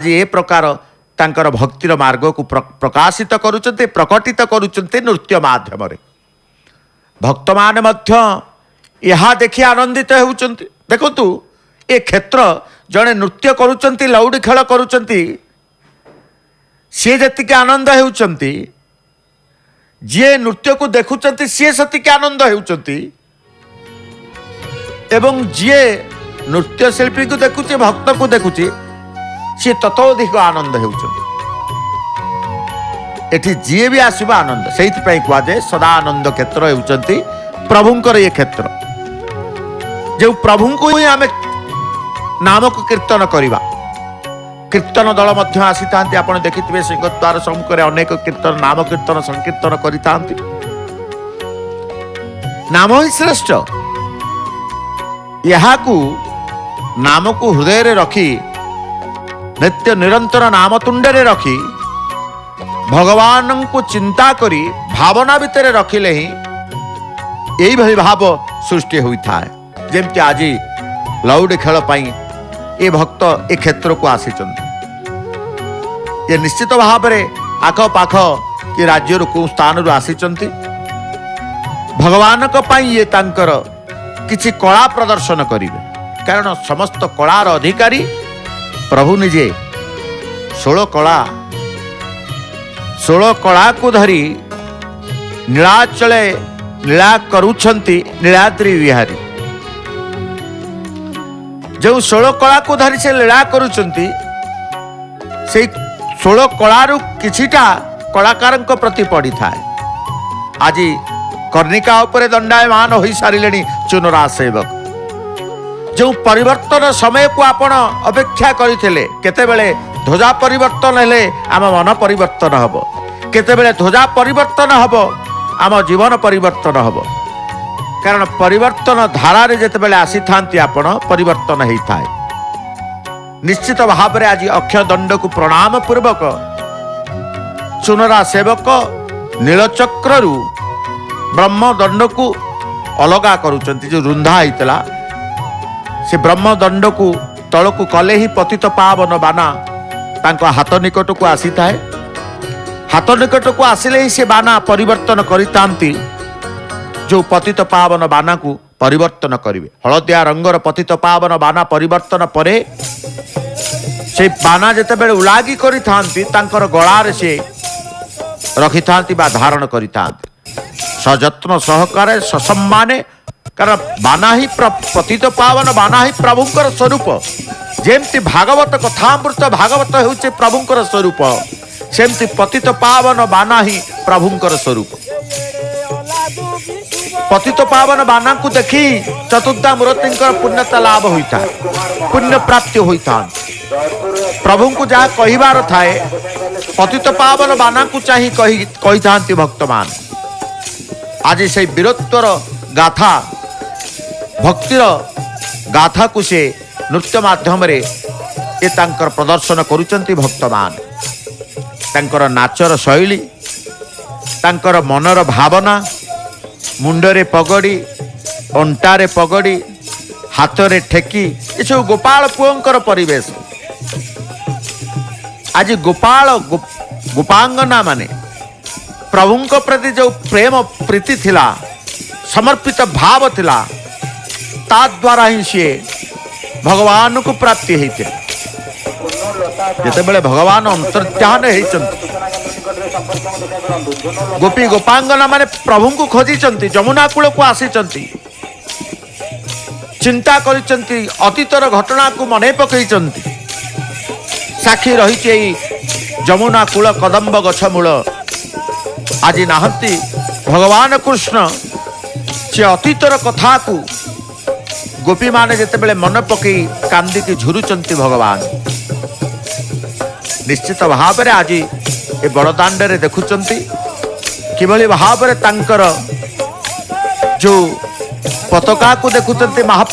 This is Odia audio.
ଆଜି ଏ ପ୍ରକାର ତାଙ୍କର ଭକ୍ତିର ମାର୍ଗକୁ ପ୍ରକାଶିତ କରୁଛନ୍ତି, ପ୍ରକଟିତ କରୁଛନ୍ତି ନୃତ୍ୟ ମାଧ୍ୟମରେ। ଭକ୍ତମାନେ ମଧ୍ୟ ଏହା ଦେଖି ଆନନ୍ଦିତ ହେଉଛନ୍ତି। ଦେଖନ୍ତୁ, ଏ କ୍ଷେତ୍ର ଜଣେ ନୃତ୍ୟ କରୁଛନ୍ତି, ଲଉଡ଼ି ଖେଳ କରୁଛନ୍ତି, ସିଏ ଯେତିକି ଆନନ୍ଦ ହେଉଛନ୍ତି, ଯିଏ ନୃତ୍ୟକୁ ଦେଖୁଛନ୍ତି ସିଏ ସେତିକି ଆନନ୍ଦ ହେଉଛନ୍ତି ଏବଂ ଯିଏ ନୃତ୍ୟଶିଳ୍ପୀକୁ ଦେଖୁଛି, ଭକ୍ତକୁ ଦେଖୁଛି, ସିଏ ତତୋଧିକ ଆନନ୍ଦ ହେଉଛନ୍ତି। ଏଠି ଯିଏ ବି ଆସିବ ଆନନ୍ଦ। ସେଇଥିପାଇଁ କୁହାଯାଏ ସଦା ଆନନ୍ଦ କ୍ଷେତ୍ର ହେଉଛନ୍ତି ପ୍ରଭୁଙ୍କର ଇଏ କ୍ଷେତ୍ର। ଯେଉଁ ପ୍ରଭୁଙ୍କୁ ହିଁ ଆମେ ନାମକୁ କୀର୍ତ୍ତନ କରିବା। କୀର୍ତ୍ତନ ଦଳ ମଧ୍ୟ ଆସିଥାନ୍ତି। ଆପଣ ଦେଖିଥିବେ, ସିଂହଦ୍ୱାର ସମ୍ମୁଖରେ ଅନେକ କୀର୍ତ୍ତନ, ନାମ କୀର୍ତ୍ତନ, ସଂକୀର୍ତ୍ତନ କରିଥାନ୍ତି। ନାମ ହିଁ ଶ୍ରେଷ୍ଠ। ଏହାକୁ ନାମକୁ ହୃଦୟରେ ରଖି, ନିତ୍ୟ ନିରନ୍ତର ନାମ ତୁଣ୍ଡରେ ରଖି, ଭଗବାନଙ୍କୁ ଚିନ୍ତା କରି ଭାବନା ଭିତରେ ରଖିଲେ ହିଁ ଏଇଭଳି ଭାବ ସୃଷ୍ଟି ହୋଇଥାଏ। ଯେମିତି ଆଜି ଲଉଡ଼ି ଖେଳ ପାଇଁ ଏ ଭକ୍ତ ଏ କ୍ଷେତ୍ରକୁ ଆସିଛନ୍ତି। ଏ ନିଶ୍ଚିତ ଭାବରେ ଆଖପାଖ କି ରାଜ୍ୟରୁ କେଉଁ ସ୍ଥାନରୁ ଆସିଛନ୍ତି। ଭଗବାନଙ୍କ ପାଇଁ ଇଏ ତାଙ୍କର କିଛି କଳା ପ୍ରଦର୍ଶନ କରିବେ, କାରଣ ସମସ୍ତ କଳାର ଅଧିକାରୀ ପ୍ରଭୁ ନିଜେ। 16 କଳା, 16 କଳାକୁ ଧରି ନୀଳାଚଳେ ନୀଳା କରୁଛନ୍ତି ନୀଳାଦ୍ରି ବିହାରୀ। ଯେଉଁ 16 କଳାକୁ ଧରି ସେ ଲୀଳା କରୁଛନ୍ତି, ସେଇ 16 କଳାରୁ କିଛିଟା କଳାକାରଙ୍କ ପ୍ରତି ପଡ଼ିଥାଏ। ଆଜି କର୍ଣ୍ଣିକା ଉପରେ ଦଣ୍ଡାୟମାନ ହୋଇସାରିଲେଣି ଚୁନରା ସେବକ। ଯେଉଁ ପରିବର୍ତ୍ତନ ସମୟକୁ ଆପଣ ଅପେକ୍ଷା କରିଥିଲେ, କେତେବେଳେ ଧ୍ୱଜା ପରିବର୍ତ୍ତନ ହେଲେ ଆମ ମନ ପରିବର୍ତ୍ତନ ହେବ, କେତେବେଳେ ଧ୍ୱଜା ପରିବର୍ତ୍ତନ ହେବ ଆମ ଜୀବନ ପରିବର୍ତ୍ତନ ହେବ। କାରଣ ପରିବର୍ତ୍ତନ ଧାରାରେ ଯେତେବେଳେ ଆସିଥାନ୍ତି ଆପଣ, ପରିବର୍ତ୍ତନ ହେଇଥାଏ ନିଶ୍ଚିତ ଭାବରେ। ଆଜି ଅକ୍ଷୟ ଦଣ୍ଡକୁ ପ୍ରଣାମ ପୂର୍ବକ ଚୁନରା ସେବକ ନୀଳଚକ୍ରରୁ ବ୍ରହ୍ମଦଣ୍ଡକୁ ଅଲଗା କରୁଛନ୍ତି। ଯେଉଁ ରୁନ୍ଧା ହେଇଥିଲା, ସେ ବ୍ରହ୍ମଦଣ୍ଡକୁ ତଳକୁ କଲେ ହିଁ ପତିତ ପାବନ ବାନା ତାଙ୍କ ହାତ ନିକଟକୁ ଆସିଥାଏ। ହାତ ନିକଟକୁ ଆସିଲେ ହିଁ ସେ ବାନା ପରିବର୍ତ୍ତନ କରିଥାନ୍ତି। ଯେଉଁ ପତିତ ପାବନ ବାନାକୁ ପରିବର୍ତ୍ତନ କରିବେ, ହଳଦିଆ ରଙ୍ଗର ପତିତ ପାବନ ବାନା ପରିବର୍ତ୍ତନ ପରେ ସେ ବାନା ଯେତେବେଳେ ଉଲାଗି କରିଥାନ୍ତି, ତାଙ୍କର ଗଳାରେ ସେ ରଖିଥାନ୍ତି ବା ଧାରଣ କରିଥାନ୍ତି ସଯତ୍ନ ସହକାରେ, ସସମ୍ମାନେ। କାରଣ ବାନା ହିଁ, ପତିତ ପାବନ ବାନା ହିଁ ପ୍ରଭୁଙ୍କର ସ୍ୱରୂପ। ଯେମିତି ଭାଗବତ କଥାମୃତ, ଭାଗବତ ହେଉଛି ପ୍ରଭୁଙ୍କର ସ୍ୱରୂପ, ସେମିତି ପତିତ ପାବନ ବାନା ହିଁ ପ୍ରଭୁଙ୍କର ସ୍ୱରୂପ। ପତିତ ପାବନ ବାନାକୁ ଦେଖି ଚତୁର୍ଦ୍ଧା ମୂର୍ତ୍ତିଙ୍କର ପୁଣ୍ୟତା ଲାଭ ହୋଇଥାଏ, ପୁଣ୍ୟ ପ୍ରାପ୍ତି ହୋଇଥାନ୍ତି। ପ୍ରଭୁଙ୍କୁ ଯାହା କହିବାର ଥାଏ, ପତିତ ପାବନ ବାନାକୁ ଚାହିଁ କହିଥାନ୍ତି ଭକ୍ତମାନେ। ଆଜି ସେଇ ବୀରତ୍ୱର ଗାଥା, ଭକ୍ତିର ଗାଥାକୁ ସେ ନୃତ୍ୟ ମାଧ୍ୟମରେ ଏ ତାଙ୍କର ପ୍ରଦର୍ଶନ କରୁଛନ୍ତି ଭକ୍ତମାନେ। ତାଙ୍କର ନାଚର ଶୈଳୀ, ତାଙ୍କର ମନର ଭାବନା, ମୁଣ୍ଡରେ ପଗଡ଼ି, ଅଣ୍ଟାରେ ପଗଡ଼ି, ହାତରେ ଠେକି, ଏସବୁ ଗୋପାଳ ପୁଅଙ୍କର ପରିବେଶ। ଆଜି ଗୋପାଳ ଗୋପାଙ୍ଗନା ମାନେ ପ୍ରଭୁଙ୍କ ପ୍ରତି ଯେଉଁ ପ୍ରେମ ପ୍ରୀତି ଥିଲା, ସମର୍ପିତ ଭାବ ଥିଲା, ତା ଦ୍ୱାରା ହିଁ ସିଏ ଭଗବାନଙ୍କୁ ପ୍ରାପ୍ତି ହେଇଥିଲେ। ଯେତେବେଳେ ଭଗବାନ ଅନ୍ତର୍ଧ୍ୟାନ ହେଇଛନ୍ତି, ଗୋପୀ ଗୋପାଙ୍ଗନା ମାନେ ପ୍ରଭୁଙ୍କୁ ଖୋଜିଛନ୍ତି, ଯମୁନା କୂଳକୁ ଆସିଛନ୍ତି, ଚିନ୍ତା କରିଛନ୍ତି, ଅତୀତର ଘଟଣାକୁ ମନେ ପକେଇଛନ୍ତି। ସାକ୍ଷୀ ରହିଛି ଏଇ ଯମୁନା କୂଳ କଦମ୍ବ ଗଛ ମୂଳ। ଆଜି ନାହାନ୍ତି ଭଗବାନ କୃଷ୍ଣ। ସେ ଅତୀତର କଥାକୁ ଗୋପୀମାନେ ଯେତେବେଳେ ମନେ ପକେଇ କାନ୍ଦିକି ଝୁରୁଛନ୍ତି, ଭଗବାନ ନିଶ୍ଚିତ ଭାବରେ ଆଜି ଏ ବଡ଼ଦାଣ୍ଡରେ ଦେଖୁଛନ୍ତି କିଭଳି ଭାବରେ ତାଙ୍କର ଯେଉଁ ପତାକାକୁ ଦେଖୁଛନ୍ତି ମହା